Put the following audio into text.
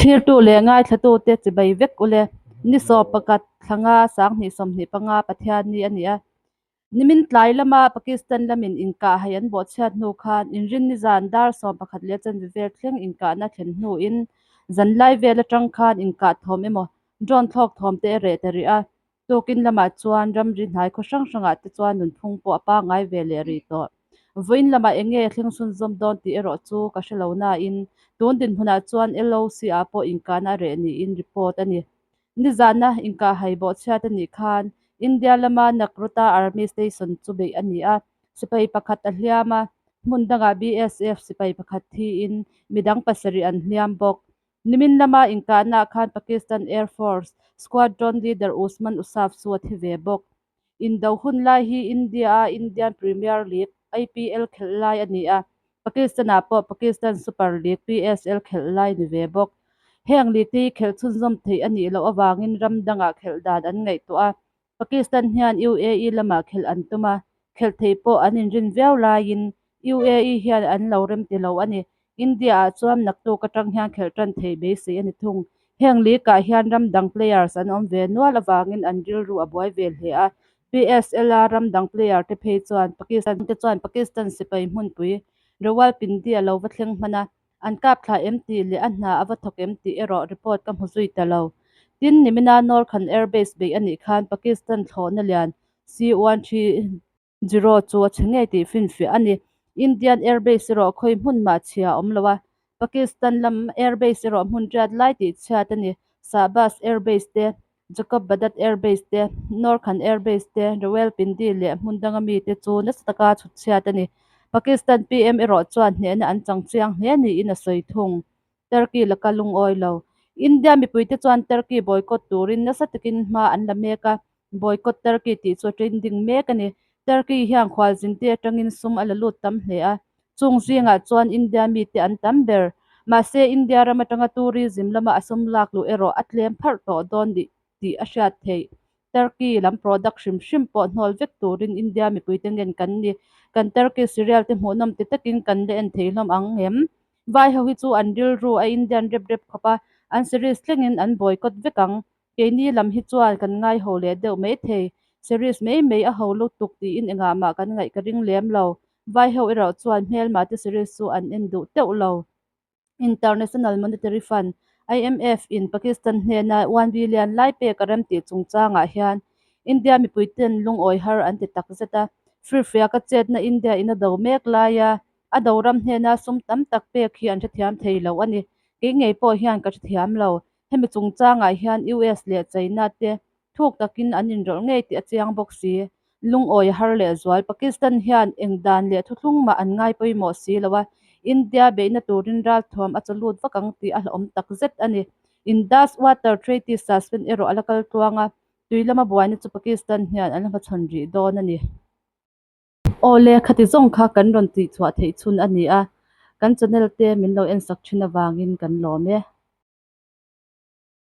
Thlirtu leh ngaithlatute chibai vek ule. Ni sawm pakhat thlanga sanghnih 25 Pathianni a ni a. Nimin tlai lama Pakistan lamin inkah hai an bawhchhiat hnu khan inrinni zan dar 11 leh chanve vel thleng inkahna thlen hnuin zanlai vel atang khan inkah thawm emaw drone thlawk thawm te a reh ta rih a. Tukin lamah chuan ramri hnai khaw hrang hrangah te chuan nunphung pawh a pangngai ve leh rih tawh. Vawiin lamah eng nge thleng chhunzawm dawn tih erawh chu ka hre lo nain tun dinhmunah chuan LOC ah pawh inkahna a reh niin report a ni. Nizana inkahhai bawhchhiat a nih khan India lama Nagrota Army Station chu beih a ni a, sipai pakhat a hliam a, hmun dangah BSF sipai pakhat thiin midang pasarih an hliam bawk. Nimin lama inkahnaah khan Pakistan Air Force Squadron Leader Usman Usaf chu a thi ve bawk. Indo hun lai hi India-a Indian Premier League, IPL, khelh lai a ni a, Pakistan-ah pawh Pakistan Super League, PSL, khelh lai ni ve bawk. Heng league te hi khelh chhunzawm theih a nih loh avangin ram dangah khelh dan an ngaihtuah a, Pakistan hian UAE lamah khelh an tum a, khelh theih pawh an inrin viau laiin UAE hian an lo rem ti lo a ni. India-ah chuan naktuk atang hian khelh tan theih beisei a ni thung. Heng league-ah hian ram dang players an awm ve nual avangin an rilru a buai ve hle a. PSL-a ram dang player te phei chuan Pakistan te chuan Pakistan sipai hmunpui Rawalpindi a lo va thleng hman a, An kap thla em tih leh a hna a va thawk em tih erawh report ka hmu zui ta lo. Tin, nimina Norkhan Airbase beih a nih khan Pakistan thlawhna lian C-130 chu a chhe ngei tih finfiah a ni. Indian Airbase erawh khawi hmun mah chhia a awm lo a, Pakistan lam Airbase erawh hmun riat lai tih chhiat a ni. Shahbaz Airbase te, Jacobabad Airbase te, Norkhan Airbase te, Rawalpindi leh hmun danga mite chu nasa taka chhut chhiat a ni. Pakistan PM erawh chuan hnehna an chang chiang hle niin a sawi thung. Turkey laka lungawi lo. India mipuite chuan Turkey boycott turin nasa takin hma an la mek a, boycott Turkey tih chu a trending mek a ni. Turkey hian khualzinte atangin sum a la lut tam hle a, Chung zingah chuan India mite an tam ber. Mahse, India ram atanga tourism lama a sum lak luh erawh a tlem pharh tawh dawn nih tih a hriat theih. Turkey lam product hrim hrim pawh hnawl vek turin India mipuite ngen kan ni. Kan Turkey cereal te hmuhnawm ti takin kan la en thei hlawm ang em? Vai ho hi chu an rilru a Indian rep rep khawp a, an series thlengin an boycott vek ang. Keini lam hi chuan kan ngai ho leh deuh mai thei. Series mai mai a ho lutuk tiin engah mah kan ngaih ka ring lem lo. Vai ho erawh chuan hmelma te series chu an en duh teuh lo. International Monetary Fund, IMF, in Pakistan hnena one billion lai pek a rem tih chungchangah hian India mipuiten lungawi har an ti takzet a. Firfiak a chetna India in a do mek laia a do ram hnena sum tam tak pek hi an hrethiam thei lo a ni. Kei ngei pawh hian ka hrethiam lo. Hemi chungchangah hian US leh China te thuk takin an inrawlh ngei tih a chiang bawk si. Lungawi a har leh zual. Pakistan hian eng dan leh thuthlung mah an ngai pawimawh si lo a, India beihna turin ralthuam a chaw lut vak ang tih a hlauhawm tak zet a ni. Indus Water Treaty suspend erawh a la kal tluang a, tui lama buaina chu Pakistan hian an la hmachhawn rih dawn a ni. Awle, khati zawng kha kan rawn tihchhuah theih chhun a ni a, kan channel te min lo ensak thin avangin kan lawm e.